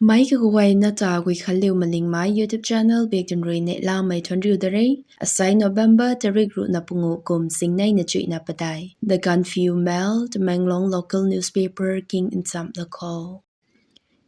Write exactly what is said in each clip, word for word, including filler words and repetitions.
Meic kaguayna ta Guikhanliu Malingmei YouTube channel bak tun rui neihlamei thuanc riu da re. Asai November tarik ruhna pangu kum singnei na chuihna padeih. The Gaanphiu Mail, Tamenglong local newspaper king nchamh da khou.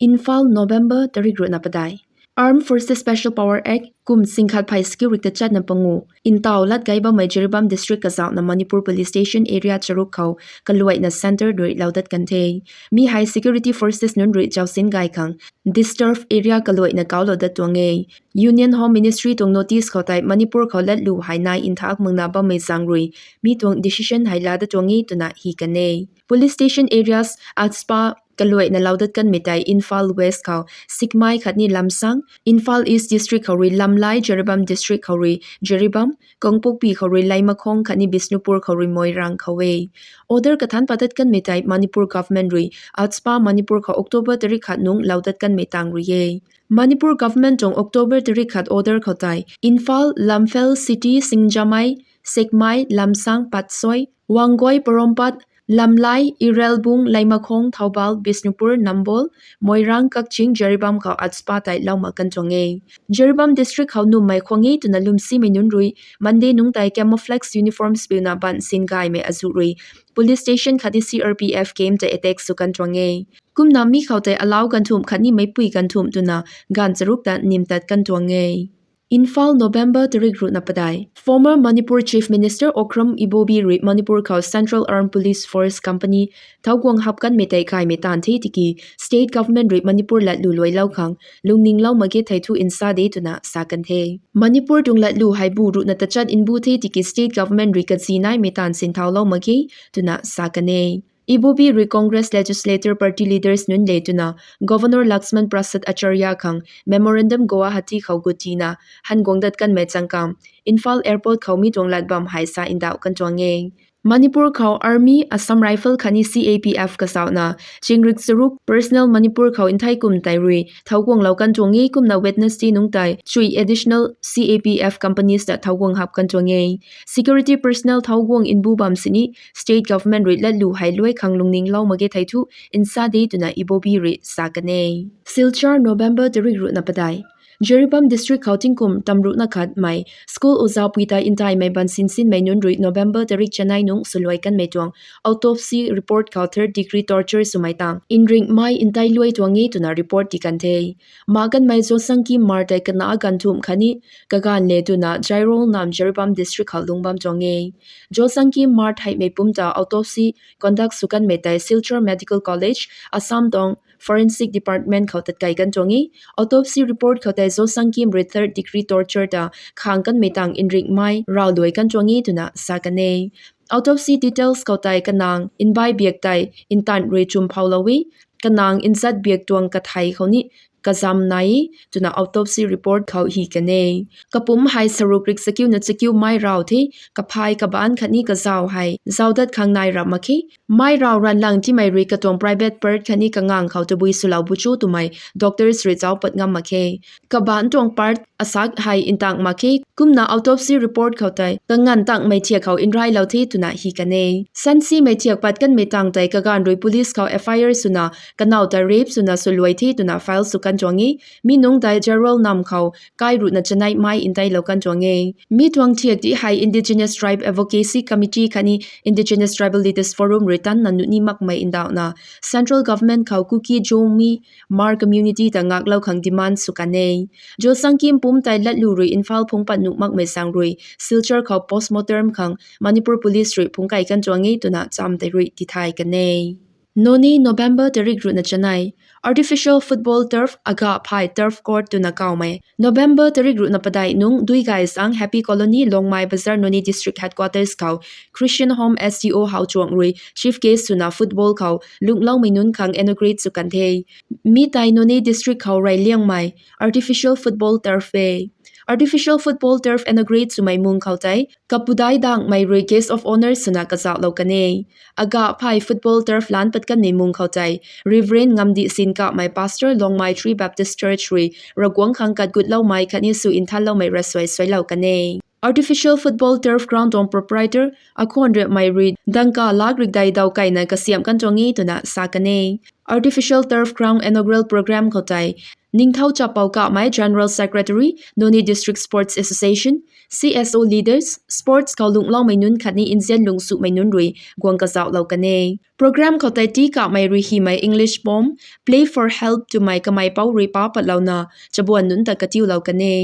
Imphal, November tarik ruhna padeih. Armed Forces Special Power Act kum singkhat phey saki rui tachatna pangu, ntaw lat gay bammei Jiribam District kazauhna Manipur Police Station Area charuk khou kaluaina centre rui lau dat kan the. Mi hei security forces nunc rui chausin gay khang disturbed area kaluaina kauclou dat tuang e. Union Home Ministry tuang notice khou tei Manipur khou latlu hei nai nthak makna bammei zaeng rui mi tuang decision hei laa dat tuang e twna hi kan e. Police station areas AFSPA kaluaina lau dat kanmei tei Imphal West khou Sekmai khatni Lamsang, Imphal East District khou rui Lamlai, Jiribam District khou rui Jiribam, Kangpokpi khou rui Leimakhong khatni Bishnupur khou rui Moirang khou e. Order kathanc pat dat kanmei tei Manipur government rui AFSPA Manipur khou October tarik khat nungc lau dat kanmei tang rui e. Manipur government tuang October tarik khat order khou tei Imphal, Lamphel City, Singjamei, Sekmai, Lamsang, Patsoi, Wangoi, Porompat, Lamlai, Irelbung, Leimakhong, Thoubal, Bishnupur, Nambol, Moirang, Kakching, Jiribam khou AFSPA tei lau mak kan tuang e. Jiribam District khou nummei khwang e twna lwmsimei nunc rui Monday nungc tei camouflage uniforms piuna bansin gaymei azuh rui police station khatni C R P F camp tei attack sw kan tuang e. Kumna mi khou tei alau ganthumh khatni meicpui ganthumh twna ganv charuk ta nim tat kan tuang e. Imphal, November tarik ruhna padeih. Former Manipur Chief Minister Okram Ibobi rui Manipur khou Central Armed Police Force Company thauc guang hap kanmei tei kaimei taanv the tiki state government rui Manipur latlu luailou khang lungningloumei ge thei thu nsa de twna sa kan the. Manipur tuang latlu hei bu ruhna tachat mbu the tiki state government rui kazi naimei taanv sinthauloumei ge twna sa kan e. Ibobi rui Congress Legislature Party leaders nunc le twna Governor Laxman Prasad Acharya khang memorandum Guwahati khou gut tina han guang dat kanmei changkam Imphal Airport khou mi tuang lat bam hei sa ndauh kan tuang e. Manipur khou Army, Assam Rifle khatni C A P F kazauhna chingrik charuk personnel Manipur khou nthei kum tei rui thauc guanglou kan tuang e. Kumna Wednesday nungc tei chuih additional C A P F companies ta thauc guang hap kan tuang e. Security personnel thauc guang mbu bam sini state government rui latlu hei luai khang lungningloumei ge thei thu nsa de twna Ibobi rui sa kan e. Silchar, November tarik ruhna padeih. Jiribam District khou tingkum tamruhna khatmei school ozapui tei ntaimei bansin sinmei nunc rui November tarik chanei nungc swluai kanmei tuang autopsy report khou third degree torture swmei tang nringmei ntai luai tuang e twna report ti kan the. Ma kanmei Josangkim Mar tei kana ganthumh khatni kaganv le twna Jairol nam Jiribam District khou lungc bam tuang e. Josangkim Mar theihmei pumc ta autopsy conduct sw kanmei tei Silchar Medical College, Assam tuang Forensic Department khou tatkai kan tuang e. Autopsy report khou tei Josangkim rui third degree torture ta khang kanmei tang nringmei raw luai kan tuang e twna sa kan e. Autopsy details khou tei kanang nbai biak tei ntan rui chum phoulou e, kanang nzat biak tuang kathei khou ni kazam nai e twna autopsy report khou hi kan e. Kapumc hei saruk rik chakiuna chakiu mei raw the, kaphay kabaanc khatni kazauh hei zauc dat khang nai rap mak khe. Mei raw ranlang timei rui katuang private part khatni kangang khou tabui swlou bu cho twmei doctors rui zauc pat ngam mak khe. Kabaanc tuang part asak hei ntang mak khe. Kumna autopsy report khou tei kanganv tangmei thiak khou nrailou the twna hi kan e. Sansimei thiak pat kanmei tang tei kaganv rui police khou F I R swna kanow ta rape swna swluai the twna file sw kan tuang e. Mi nungc tei Jairol nam khou kai ruhna chanei mei ntailou kan tuang e. Mi tuang thiak ti hei Indigenous Tribe Advocacy Committee khatni Indigenous Tribal Leaders Forum rui tanna nuh ni makmei ndauhna Central Government khou Kuki-Zomi Hmar community ta ngaklou khang demand sw kan e. Josangkim pumc tei latlu rui Imphal phungc pat nuh makmei zaeng rui Silchar khou postmortem khang Manipur Police rui phungc kai kan tuang e twna cham tei rui tithay kan e. Noney, November tarik ruhna chanei. Artificial football turf, agah phay turf court twna kawmei. November tarik ruhna padeih nungc Duigay Zaeng Happy Colony, Longmai Bazar, Noney District Headquarters khou Christian Home S D O Hauchuang rui chief guest swna football khou lungcloumei nunc khang inaugurate sw kan the. Mi tei Noney District khou rey liangmei artificial football turf e. Artificial football turf inaugurate swmei mung khou tei kapudai dangmei rui guest of honour swna kazauhlou kan e. Agah phay football turf lan pat kanmei mung khou tei Reverend Ngamdih Sinkamei, Pastor, Longmai Three Baptist Church rui Ravguangc khang katgutloumei khatni sw nthanloumei rasuai suailou kan e. Artificial football turf ground tuang proprietor Akhonriapmei rui dangka lak rikdei daw kaina kasiamh kan tuang e twna sa kan e. Artificial turf ground inaugural program khou tei Ningthau Chappou Kamei, General Secretary, Noney District Sports Association, C S O leaders, sports khou lungloumei nunc khatni nzian lungsuhmei nunc rui guang kazauhlou kan e. Program khou tei T Kamei rui hymei English poem Play for Help twmei kamei pou rui pa patlouna chabuan nunc ta katiulou kan e.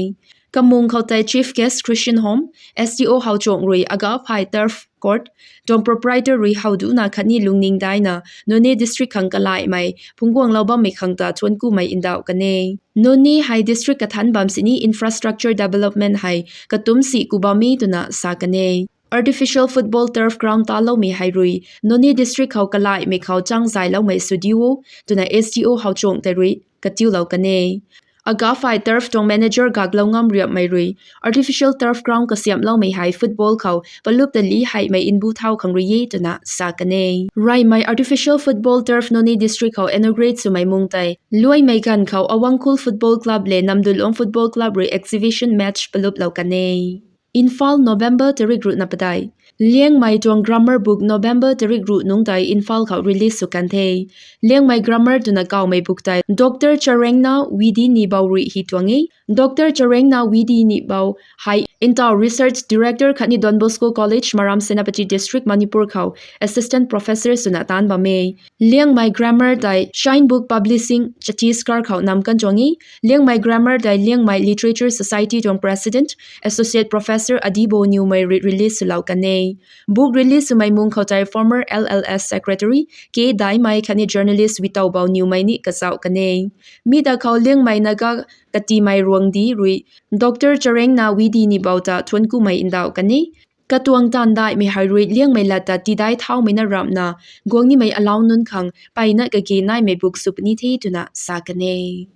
Kamung khou tei Chief Guest Christian Home, S D O Hauchong rui Agaphay Turf Court tuang proprietor rui howduhna khatni lungning daina Noney District khang kalaimei phungcguanglou bammei khang ta thuanckumei ndauh kan e. Noney hei district kathanc bam sini infrastructure development hei katumc si ku bam e twna sa kan e. Artificial football turf ground taloumei hei rui Noney District khou kalaimei khou changzayloumei sw di o twna S D O Hauchong tei rui katiulou kan e. Agaphay Turf tuang manager Gaklou Ngamriapmei rui artificial turf ground kasiamhloumei hei football khou palup ta li heimei nbu thau khang rui e twna sa kan e. Reymei artificial football turf Noney District khou inaugurate swmei mung tei luaimei ganv khou Awangkhul Football Club le Namdulong Football Club rui exhibition match paluplou kan e. Imphal, November tarik ruhna padeih. Liangmei tuang grammar book November tarik ruh nungc tei Imphal khou release sw kan the. Liangmei grammar twna kawmei book tei Dr Charengna Vd Nibou rui hi tuang e. Dr Charengna Vd Nibou hei ntaw research director khatni Don Bosco College, Maram, Senapati District, Manipur khou assistant professor swna taanc bam e. Liangmei grammar tei Shine Book Publishing, Chhattisgarh khou nam kan tuang e. Liangmei grammar tei Liangmei Literature Society tuang president, associate professor Adibo Niwmei rui release swlou kan e. Book release swmei mung khou tei former L L S secretary K Daimei khatni journalist Witowbou Niwmei ni kazauh kan e. Mi ta khou Liangmei Naga Katimei Ruangdi rui Dr Charengna Vd Nibou ta thuanckumei ndauh kan e. Katuang taanv daihmei hei rui Liangmei lat ta tidai thaumei na ramhna guang nimei alau nunc khang mpeyna kage naimei book sw puni the twna sa kan e.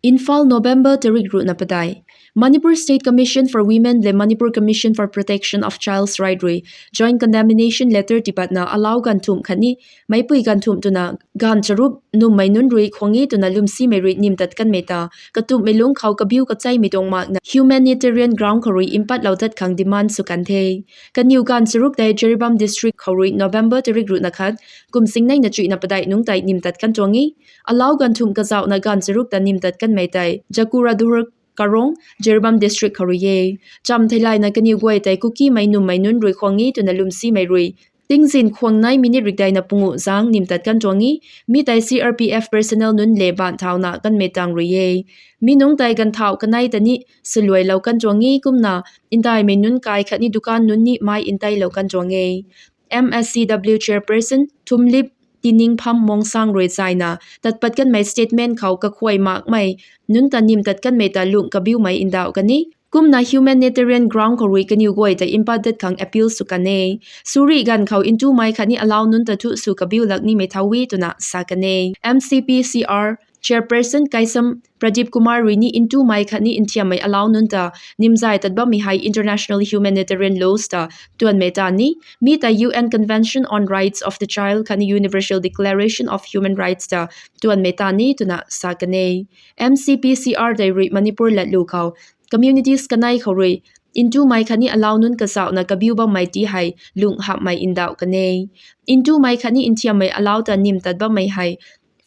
Imphal, November tarik ruhna padeih. Manipur State Commission for Women le Manipur Commission for Protection of Child's Right rui joint condemnation letter tipatna alau ganv thumh khatni meicpui ganv thumh twna ganv charuk nummei nunc rui khwang e twna lwmsimei rui nim tat kanmei ta katumhmei lungc khou kabiu kacheimei tuang makna humanitarian ground khou rui mpatlou dat khang demand sw kan the. Kaniw ganv charuk tei Jiribam District khou rui November tarik ruhna khat, kum singneina chuihna padeih nungc tei nim tat kan tuang e. Alau ganv thumh kazauhna ganv charuk ta nim tat kanmei tei Jakura Duhur Karong, Jiribam District khou rui e. Cham theilayna kaniw guay tei Kukimei nummei nunc rui khwang e twna lwmsimei rui tingzin khwang nai minute rikdeina pungu zangc nim tat kan tuang e. Mi tei C R P F personnel nunc le baanc thauna kanmei tang rui e. Mi nungc tei ganvthauh kanei ta ni swluailou kan tuang e kumna ndaimei nunc kai khatni dukan nunc ni mai nteilou kan tuang e. M S C W chairperson Thumlip Tiningpham Mongsang rui chayna tatpat kanmei statement khou kakhuay makmei nunc ta nim tat kanmei ta lungh kabiumei ndauh kan e. Kumna humanitarian ground khou rui kaniw guay ta mpat dat khang appeal sw kan e. Suri ganv khou ntumei khatni alau nunc ta thu sw kabiu lak nimei thau e twna sa kan e. M C P C R chairperson Kaisam Pradeep Kumar rui ni ntumei khatni nthiammei alau nunc ta nimzay tat bammei hei international humanitarian laws ta tuanmei ta ni, mi ta U N Convention on Rights of the Child khatni Universal Declaration of Human Rights ta tuanmei ta ni twna sa kan e. M C P C R tei rui Manipur latlu khou communities kanei khou rui ntumei khatni alau nunc kazauhna kabiu bammei ti hei lungh hamhmei ndauh kan e. Ntumei khatni nthiammei alau ta nim tat bammei hei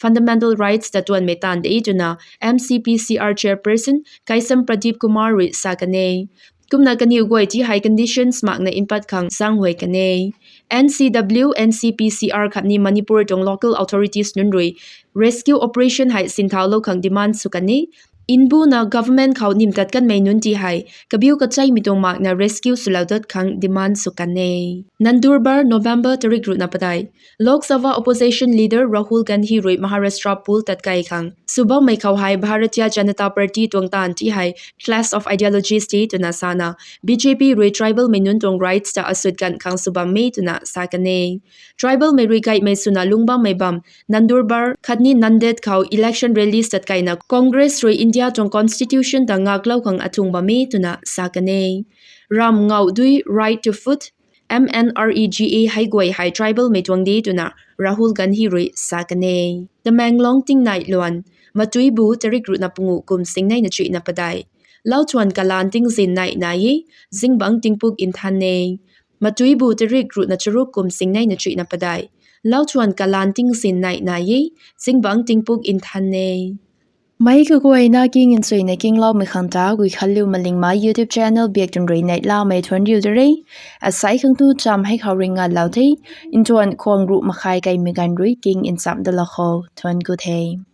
fundamental rights ta tuanmei taanv de twna M C P C R chairperson Kaisam Pradeep Kumar rui sa kan e. Kumna kaniw guay ti hei conditions makna mpat khang zaenghuay kan e. N C W, N C P C R khatni Manipur tuang local authorities nunc rui rescue operation hei sinthaulou khang demand sw kan e. Nbuna government khou nim tat kanmei nunc ti hei kabiu kacheimei tuang makna rescue swlou dat khang demand sw kan e. Nandurbar, November tarik ruhna padeih. Lok Sabha opposition leader Rahul Gandhi rui Maharashtra poll tatkai khang sw bammei khou hei Bharatiya Janata Party tuang taanv ti hei clash of ideologies de twna sana, B J P rui tribalmei nunc tuang rights ta asut ganv khang sw bammei twna sa kan e. Tribalmei rui gaymei swna lungc bammei bam Nandurbar khatni Nanded khou election rallies tatkaina Congress rui India tuang constitution ta ngaklou khang athung bammei twna sa kan e. Ram ngauh dui, right to food, M N R E G A hei guay hei tribalmei tuang de twna Rahul Gandhi rui sa kan e. Tamenglong tingnai luan, Matuibu, tarik ruhna pungu, kum singneina chuihna padeih. Lauchuan kalan tingzin nai nai e, zingbangc tingpuk nthan e. Matuibu tarik ruhna charuk kum singneina chuihna padeih. Lauchuan kalan tingzin nai nai e, zingbangc tingpuk nthan e. Meic kaguayna king nchuina kingloumei khang ta Guikhanliu Malingmei YouTube channel biak twn rui neihlamei thuanc riu da re. Asai khang tu cham hei khou ring ngalou the. Ntuan khwang ruh makhai kaimei ganv rui king nchamh dalou khou thuanc ku the.